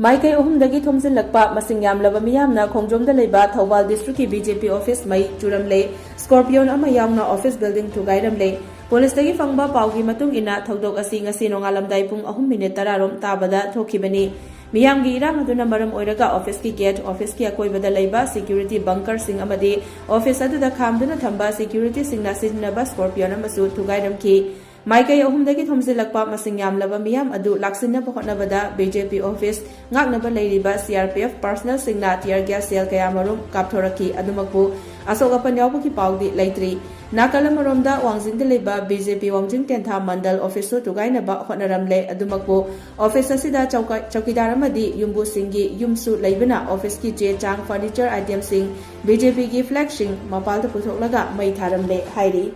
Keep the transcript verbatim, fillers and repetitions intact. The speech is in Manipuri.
ꯃꯥꯏꯀꯩ ꯑꯍꯨꯝꯗꯒꯤ ꯊꯣꯝꯖꯤꯜꯂꯛꯄ ꯃꯁꯤꯡ ꯌꯥꯝꯂꯕ ꯃꯤꯌꯥꯝꯅ ꯈꯣꯡꯖꯣꯝꯗ ꯂꯩꯕ ꯊꯧꯕꯥꯜ ꯗꯤꯁꯇ꯭ꯔꯤꯛꯀꯤ ꯕꯤ ꯖꯦ ꯄꯤ ꯑꯣꯐꯤꯁ ꯃꯩ ꯆꯨꯔꯝꯂꯦ꯫ ꯁ꯭ꯀꯣꯔꯄꯤꯌꯣꯟ ꯑꯃ ꯌꯥꯎꯅ ꯑꯣꯐꯤꯁ ꯕꯤꯜꯗꯤꯡ ꯊꯨꯒꯥꯏꯔꯝꯂꯦ꯫ ꯄꯨꯂꯤꯁꯇꯒꯤ ꯐꯪꯕ ꯄꯥꯎꯒꯤ ꯃꯇꯨꯡ ꯏꯟꯅ, ꯊꯧꯗꯣꯛ ꯑꯁꯤ ꯉꯁꯤ ꯅꯣꯡꯉꯥꯜꯂꯝꯗꯥꯏ ꯄꯨꯡ ꯑꯍꯨꯝ ꯃꯤꯅꯤꯠ ꯇꯔꯥ ꯔꯣꯝ ꯇꯥꯕꯗ ꯊꯣꯛꯈꯤꯕꯅꯤ꯫ ꯃꯤꯌꯥꯝꯒꯤ ꯏꯔꯥꯡ ꯑꯗꯨꯅ ꯃꯔꯝ ꯑꯣꯏꯔꯒ ꯑꯣꯐꯤꯁꯀꯤ ꯒꯦꯠ, ꯑꯣꯐꯤꯁꯀꯤ ꯑꯀꯣꯏꯕꯗ ꯂꯩꯕ ꯁꯦꯀ꯭ꯌꯨꯔꯤꯇꯤ ꯕꯪꯀꯔꯁꯤꯡ ꯑꯃꯗꯤ ꯑꯣꯐꯤꯁ ꯑꯗꯨꯗ ꯈꯥꯝꯗꯨꯅ ꯊꯝꯕ ꯁꯦꯀ꯭ꯌꯨꯔꯤꯇꯤꯁꯤꯡꯅ ꯁꯤꯖꯤꯟꯅꯕ ꯁ꯭ꯀꯣꯔꯄꯤꯌꯣꯟ ꯑꯃꯁꯨ ꯊꯨꯒꯥꯏꯔꯝꯈꯤ꯫ ꯃꯥꯏꯀꯩ ꯑꯍꯨꯝꯗꯒꯤ ꯊꯣꯝꯖꯤꯜꯂꯛꯄ ꯃꯁꯤꯡ ꯌꯥꯝꯂꯕ ꯃꯤꯌꯥꯝ ꯑꯗꯨ ꯂꯥꯛꯁꯤꯟꯅꯕ ꯍꯣꯠꯅꯕꯗ ꯕꯤ ꯖꯦ ꯄꯤ ꯑꯣꯐꯤꯁ ꯉꯥꯛꯅꯕ ꯂꯩꯔꯤꯕ ꯁꯤ ꯑꯥꯔ ꯄꯤ ꯑꯦꯐ ꯄꯥꯔꯁꯅꯦꯜꯁꯤꯡꯅ ꯇꯤꯌꯔ ꯒ꯭ꯌꯥꯁ ꯁꯦꯜ ꯀꯌꯥꯃꯔꯨꯝ ꯀꯥꯞꯊꯣꯔꯛꯈꯤ꯫ ꯑꯗꯨꯃꯛꯄꯨ ꯑꯁꯣꯛ ꯑꯄꯟ ꯌꯥꯎꯕꯒꯤ ꯄꯥꯎꯗꯤ ꯂꯩꯇ꯭ꯔꯤ꯫ ꯅꯥꯀꯜ ꯑꯃꯔꯣꯝꯗ ꯋꯥꯡꯖꯤꯡꯗ ꯂꯩꯕ ꯕꯤ ꯖꯦ ꯄꯤ ꯋꯥꯡꯖꯤꯡ ꯇꯦꯟꯊꯥ ꯃꯟꯗꯜ ꯑꯣꯐꯤꯁꯁꯨ ꯊꯨꯒꯥꯏꯅꯕ ꯍꯣꯠꯅꯔꯝꯂꯦ꯫ ꯑꯗꯨꯃꯛꯄꯨ ꯑꯣꯐꯤꯁ ꯑꯁꯤꯗ ꯆꯧꯀ-, ꯆꯧꯀꯤꯗꯥꯔ ꯑꯃꯗꯤ ꯌꯨꯝꯕꯨꯁꯤꯡꯒꯤ ꯌꯨꯝꯁꯨ ꯂꯩꯕꯅ ꯑꯣꯐꯤꯁꯀꯤ ꯆꯦ ꯆꯥꯡ, ꯐꯔꯅꯤꯆꯔ ꯑꯥꯏꯇꯦꯝꯁꯤꯡ, ꯕꯤ ꯖꯦ ꯄꯤꯒꯤ ꯐ꯭ꯂꯦꯒꯁꯤꯡ ꯃꯄꯥꯜꯗ ꯄꯨꯊꯣꯛꯂꯒ ꯃꯩ ꯊꯥꯔꯝꯂꯦ ꯍꯥꯏꯔꯤ꯫